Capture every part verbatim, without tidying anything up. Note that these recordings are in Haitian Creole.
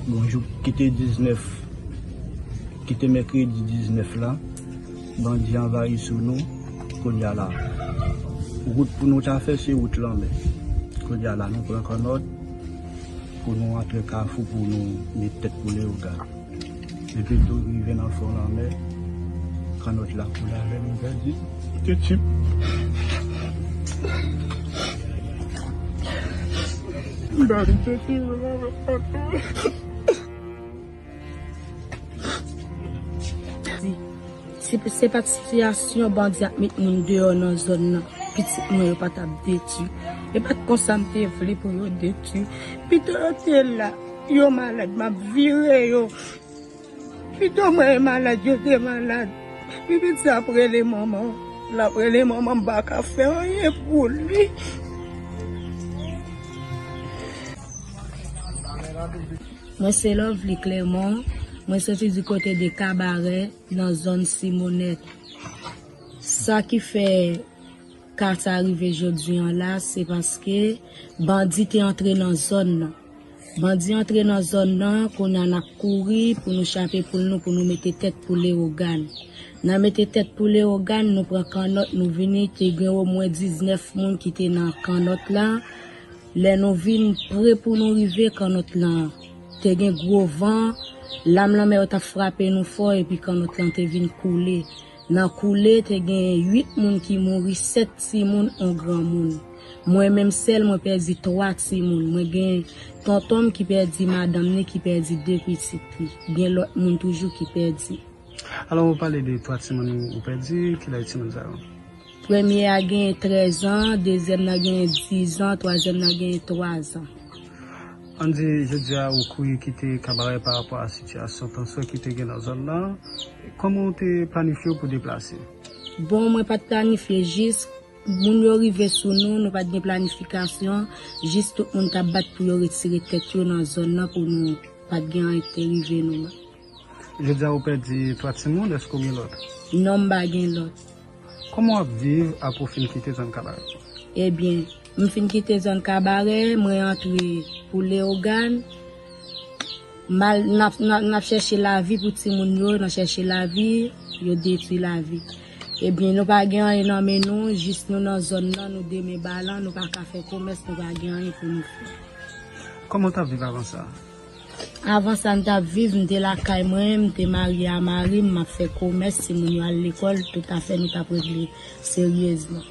Yon jou ki te diznèf, ki te mèkredi diznèf la, bandi anvayi sou nou. Kounye a la, wout pou nou ta fè se wout lanmè. Kounye a la, nou pran kannòt pou nou antre Kafou pou nou met tèt pou Leyogàn. Epi tou rive nan fon lanmè, kannòt la koule avè nou pèdi. Tchip. Bandi te tire avè bato. Si, si se pa t sitiyasyon bandi ap met moun deyò nan zòn nan, pitit mwen yo pa t ap detwi. E pa t konsa m te vle pou yo detwi. Pito yo te la, yo malad, m ap vire yo. Pito mwen e malad, yo te malad. Pi piti ap rele manman. L ap rele manman, m pa ka fè anyen pou li. Mwen se Lovely Clermont, mwen soti di kote de Kabarè nan zòn Simonèt. Sa ki fè ka sa rive jodi an la, se paske bandi te antre nan zòn nan. Bandi antre nan zòn nan, kounye a n ap kouri pou nou chape poul nou, pou nou mete tèt pou Leyogàn. N a mete tèt pou Leyogàn, nou pran kannòt, nou vini, te gen omwen diznèf moun ki te nan kannòt la. Lè nou vin pre pou nou rive kannòt lan, te gen gwo van, lam lanmè yo t ap frape nou fò epi kannòt lan te vin koule. Nan koule, te gen uit moun ki mouri, sèt timoun, yon granmoun. Mwen menm sèl, mwen pèdi twa timoun. Mwen gen tonton m ki pèdi madanm ni, ki pèdi de pitit li. Gen lòt moun toujou ki pèdi. Alò, ou pale de twa timoun ou pèdi, ki laj timoun sa yo? Premye a gen trèz an, dezyèm nan gen diz an, twazyèm nan gen twa zan. Ann di, jodi a ou kouri kite Kabarè pa rapò a sitiyasyon tansyon ki te gen nan zòn nan. Kòman w te planifye w pou deplase? Bon, mwen pa t planifye, jis moun yo rive sou nou, nou pa t gen planifikasyon, jis tout moun t ap bat pou yo retire tèt yo nan zòn nan pou nou pa t gen anyen ki te rive nou. Jodi a ou pèdi twa timoun, èske w gen lòt? Non, m pa gen lòt. Kòman w ap viv apre w fin kite zòn Kabarè? Ebyen, m fin kite zòn Kabarè, mwen antre pou Leyogàn. M al, n ap, n ap, n ap chèche lavi pou timoun yo, nan chèche lavi, yo detwi lavi. Ebyen, nou pa gen anyen nan men nou, jis nou nan zòn nan, nou de men balan, nou pa ka fè komès, nou pa gen anyen pou nou fè. Kòman w t ap viv avan sa? Avan sa, m t ap viv, m te lakay mwen, m te marye a mari m, m ap fè komès, timoun yo al lekòl, tout afè nou t ap regle seryezman.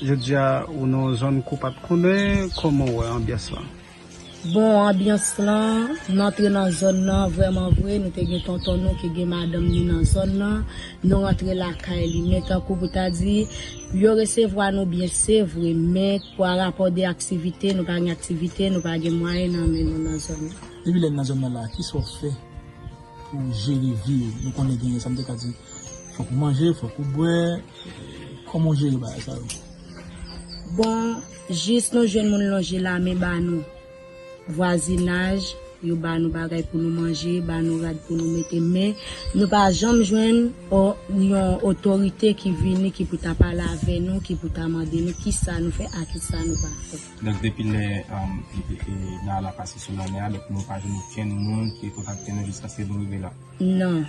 Jodi a, ou nan yon zòn ke w pa t konnen, kòman w wè anbyans lan? Bon, anbyans lan, n antre nan zòn nan, vrèman vre, nou te gen tonton nou ki gen madanm ni nan zòn nan, nou rantre lakay li. Men tankou pou ta di, yo resevwa nou byen, se vre, men pa rapò de aktivite, nou pa gen aktivite, nou pa gen mwayen nan men nou nan zòn nan. Depi lè n nan zòn nan la, kisa w fè pou jere vi w? Nou konnen genyen, sa m te ka di, fòk ou manje, fòk ou bwè. Kòman w jere bagay sa yo? Bon, jis nou jwenn moun lonje lamen ba nou. Vwazinaj, yo ba nou bagay pou nou manje, ba nou rad pou nou mete, men nou pa janm jwenn o-, yon otorite ki vini, ki pou ta pale avè nou, ki pou ta mande nou kisa nou fè, a kisa nou pa fè. Donk, depi lè, um, e, e, e, Nala pase sou lanmè a, donk nou pa jwenn okenn moun ki kontakte nou jiskaske nou rive la. Non.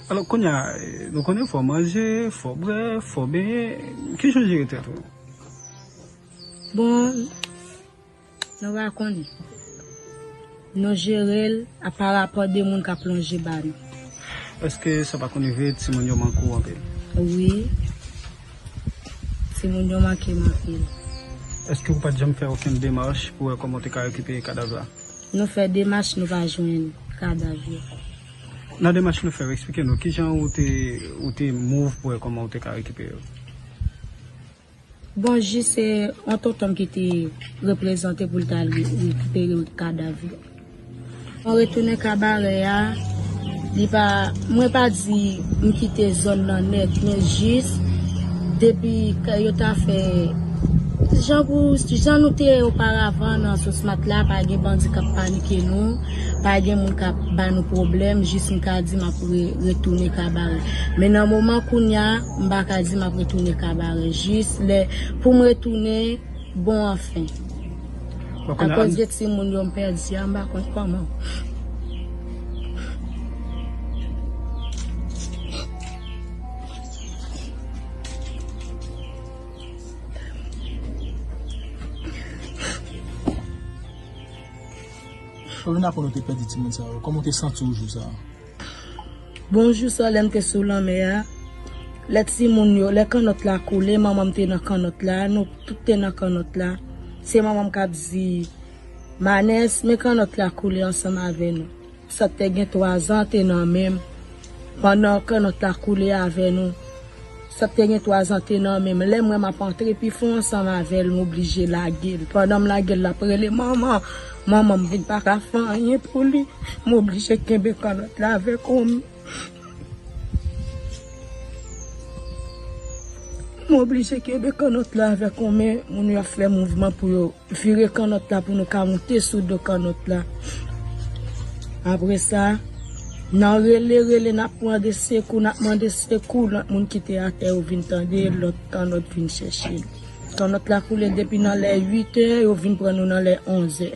Alò, kounye a, e, nou konnen fò manje, fò bwè, fò benyen. Kijan w jere tèt ou? Bon, nou pa konnen. Nou jere l a pa rapò de moun k ap lonje ba nou. Èske sa pa konn rive timoun yo manke w anpil? Wi. Timoun yo manke m anpil. Èske ou pa t janm fè okenn demach pou wè kòman w te ka rekipere kadav la? Nou fè demach, nou pa jwenn kadav yo. Nan demach nou fè yo, eksplike nou kijan ou te, ou te move pou wè kòman ou te ka rekipere yo. Bon, jis se yon tonton m ki te reprezante pou l ta al re-, rekipere kadav yo. Mwen retounen Kabarè a, li pa, mwen pa di m kite zòn nan nèt, men jis depi k-, yo ta fè jan pou, jan nou te ye oparavan nan Sosmat la, pa gen bandi k ap panike nou, pa gen moun k ap ba nou pwoblèm, jis m ka di m ap re-, retounen Kabarè. Men nan moman kounye a, m pa ka di m ap retounen Kabarè. Jis lè pou m retounen, bon, anfen. Akoz de timoun yo m pèdi a, m pa konn kòman. Ou vin aprann ou te pèdi timoun sa yo. Kòman w te santi w jou sa a? Bon, jou sa lè m te sou lanmè a, lè timoun yo, lè kannòt la koule, manman m te nan kannòt la, nou tout te nan kannòt la. Se manman m k ap di, Manès, men kannòt la koule ansanm avè nou. Sa te gen twazan te nan men m. Pandan kannòt la koule avè nou, sa te gen twazan te nan men m. Lè m wè m ap antre pi fon ansanm avè l, m oblije lage l. Pandan m lage l, l ap rele manman. Manman m vin pa ka fè anyen pou li. M oblije kenbe kannòt la avèk yon men. M oblije kenbe kannòt la avèk yon men. Moun yo ap fè mouvman pou yo vire kannòt la pou nou ka moute sou do kannòt la. Apre sa, nan rele, rele, n ap mande sekou, n ap mande sekou, lòt moun ki te atè yo vin tande, lòt kannòt vin chèche. Kannòt la koule depi nan lè uit è, yo vin pran nou nan lè onz è.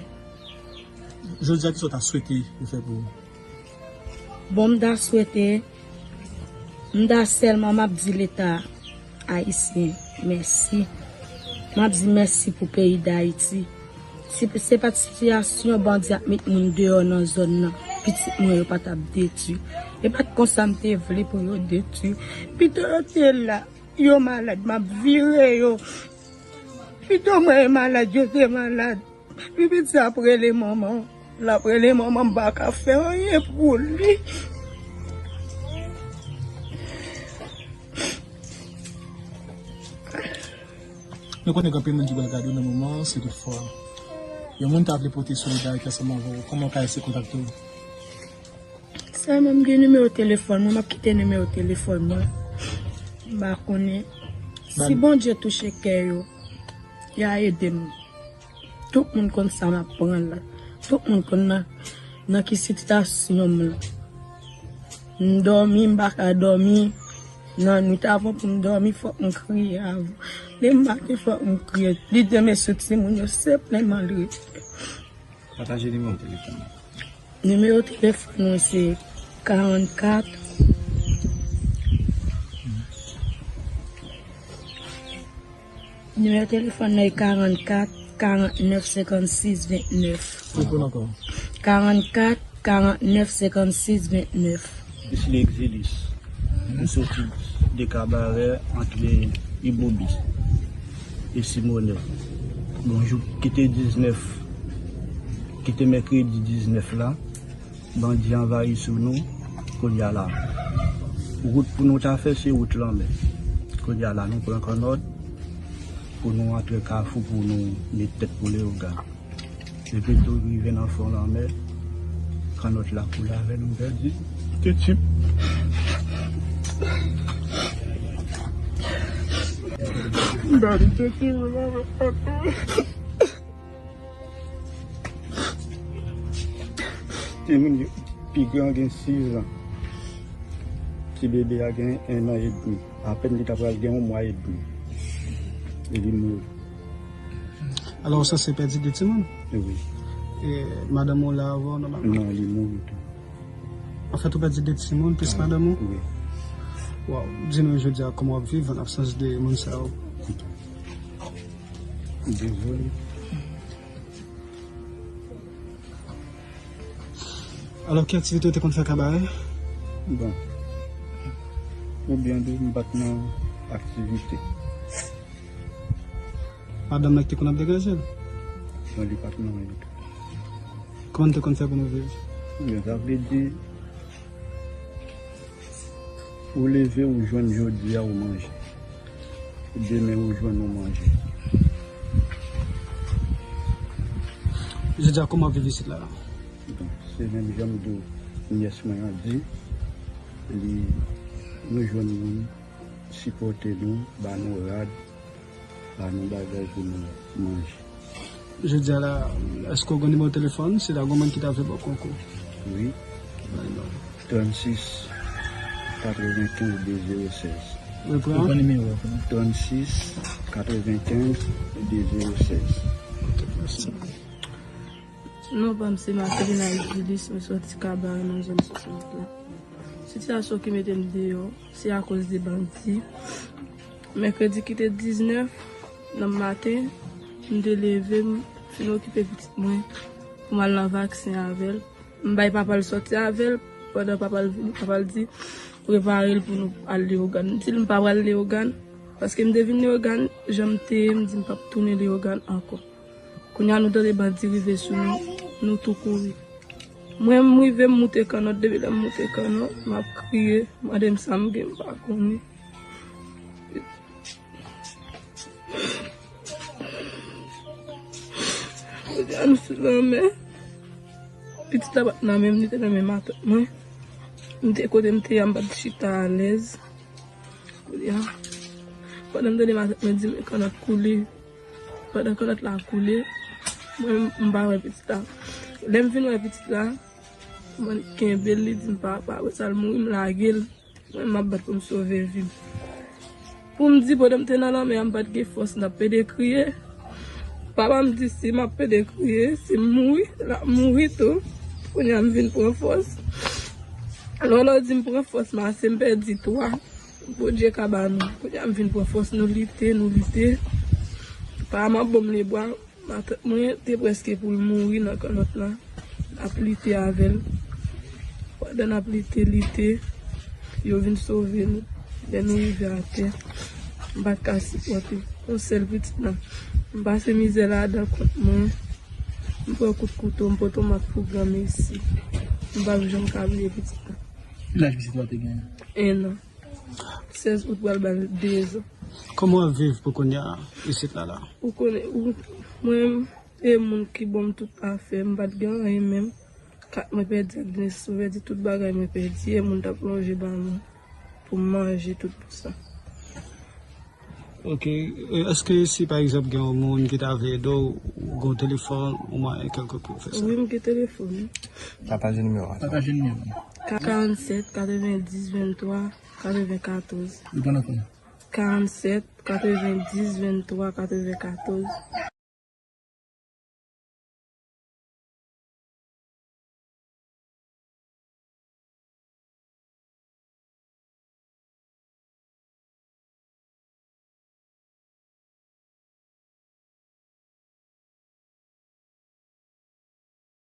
Jodi a, kisa w ta swete yo fè pou ou? Bon, m ta swete, m ta sèlman m ap di Leta ayisyen mèsi. M ap di mèsi pou peyi Dayiti. Si se pa t sitiyasyon bandi ap met moun deyò nan zòn nan, pitit mwen yo pa t ap detwi. E pa t konsa m te vle pou yo detwi. Pito yo te la, yo malad, m ap vire yo. Pito mwen e malad, yo te malad. Pi piti ap rele manman. L ap rele manman, m pa ka fè anyen pou li. Nou konnen gen anpil moun ki pral gade w nan moman an, si toutfwa yon moun ta vle pote solidarite ansanm avè w, kòman w ka eseye kontakte w? Sèlman m gen nimewo telefòn mwen, m ap kite nimewo telefòn mwen. M pa konnen. Si Bondye touche kè yo, y a ede m. Tout moun konn sa m ap pran la. Tout moun konn nan, nan ki sitiyasyon m la. M dòmi, m pa ka dòmi. Nan nwit avan pou m dòmi, fòk m kriye avan. Lè m maten, fòk m kriye. Lide m sou timoun yo, se plen malrete. Pataje nimewo telefòn nan. Nimewo telefòn mwen se karannkat. Nimewo telefòn nan e karannkat, karannèf, senkannsis, vennèf. Reponn ankò. Karannkat, karannèf, senkannsis, vennèf. Wesley Exilis. M soti de Kabarè, antre Ibobis e Simonè. Bon, jou ki te diznèf, ki te mèkredi diznèf la, bandi anvayi sou nou. Kounye a la, wout pou nou ta fè, se wout lanmè. Kounye a la, nou pran kannòt pou nou antre Kafou pou nou met tèt pou Leyogàn. Epi tou rive nan fon lanmè, kannòt la koule avè nou, pèdi. Te tip. Bandi te tire m avèk baton. Timoun yo, pi gran gen sis an. Ti bebe a gen en an edmi. Apèn li ta pral gen yon mwa edmi. E li mouri. Alò, ou sanse pèdi de timoun? Wi. E madanm ou la avè w nòmalman? Non, li mouri tou. Anfèt, ou pèdi de timoun, plis madanm ou? Wi. Waw, di nou jodi a kòman w ap viv an absans de moun sa yo? Dezole. Alò, ki aktivite ou te konn fè Kabarè? Bon. Oubyen tou, m pa t nan aktivite. Madanm nan ki te konn ap degaje l? Non, li pa t nan anyen. Kòman n te konn fè pou nou viv? Oubyen, sa vle di, ou leve, ou jwenn jodi a, ou manje. Demen, ou jwenn, ou manje. Jodi a, kòman w ap viv isit la? Donk, se menm jan m di w, nyès mwen an di, li, nou jwenn moun sipòte nou, ba nou rad, ba nou bagay pou nou manje. Jodi a la, èske w gen nimewo telefòn? Si la gen moun ki ta vle ba w konkou. Wi. Bay non. Trannsis katrevenkenz de zewo sèz. Repran. Trannsis katrevenkenz de zewo sèz. Ok, mèsi. Non pa m se Marcelina Julius, mwen soti Kabarè nan zòn swasannant la. Sitiyasyon ki mete m deyò, se akoz de bandi. Mèkredi ki te diznèf nan maten, m te leve, m fin okipe pitit mwen pou m al nan vaksen avè l. M bay papa l sòti avè l, pandan papa l vini, papa l di, "Prepare l pou nou al Leyogàn." M di l, "M pa pral Leyogàn." Paske m te vin Leyogàn, jan m te ye, m di m p ap tounen Leyogàn ankò. Kounye a nou tande bandi rive sou nou, nou tou kouri. Mwen, m rive, m moute kannòt, depi lè m moute kannòt, m ap kriye, mande m sa m gen, m pa konnen. Kounye a nou sou lanmè. Pitit la pa t nan men m, li te nan men matant mwen. M te kote m te ye a, m pa t chita alèz. Kounye a, pandan m tande matant mwen di men kannòt koule, pandan kannòt la koule, mwen m pa wè pitit la. Lè m vin wè pitit la, mwen kenbe l, li di m papa, apre sa l mouri, m lage l. Mwen m ap bat pou m sove vi m. Pou m di pandan m te nan lanmè a m pa t gen fòs, n ap pede kriye. Papa m di si m ap pede kriye, si m mouri, l ap mouri tou. Kounye a m vin pran fòs. Lè w di m pran fòs, m ase m pèdi twa. Bondye ka ba nou. Kounye a m vin pran fòs, nou lite, nou lite. Papa m ap ban m lebwa. Matant mwen te prèske pou l mouri nan kannòt la. N ap lite avè l. Pandan n ap lite, lite, yo vin sove nou. Lè nou rive atè, m pa t ka sipòte. Yon sèl pitit la. M pase mizè ladan kont mwen. M pran kout kouto, m pote yon mak pou granmesi. M p ap janm ka bliye pitit la. Ki laj pitit la te genyen? En an. Sèz out pral ba l dezan. Kòman w ap viv pou kounye a isit la la? Ou konnen, ou, mwen, e moun ki ban m tout afè, m pa t gen anyen menm. Kat mwen pèdi ak dnes mwen pèdi, tout bagay mwen pèdi, e moun t ap lonje ba mwen pou m manje tout pou sa. Ok. E èske si pa egzanp gen yon moun ki ta vle ede w, ou gen yon telefòn, ou mwayen kèlkonk pou w fè sa? Wi, m gen telefòn. Pataje nimewo a. Pataje nimewo a. Karannsèt, katrevendis, venntwa, katrevenkatòz. Li pran nan fon. Karannsèt, katrevendis, venntwa, katrevenkatòz.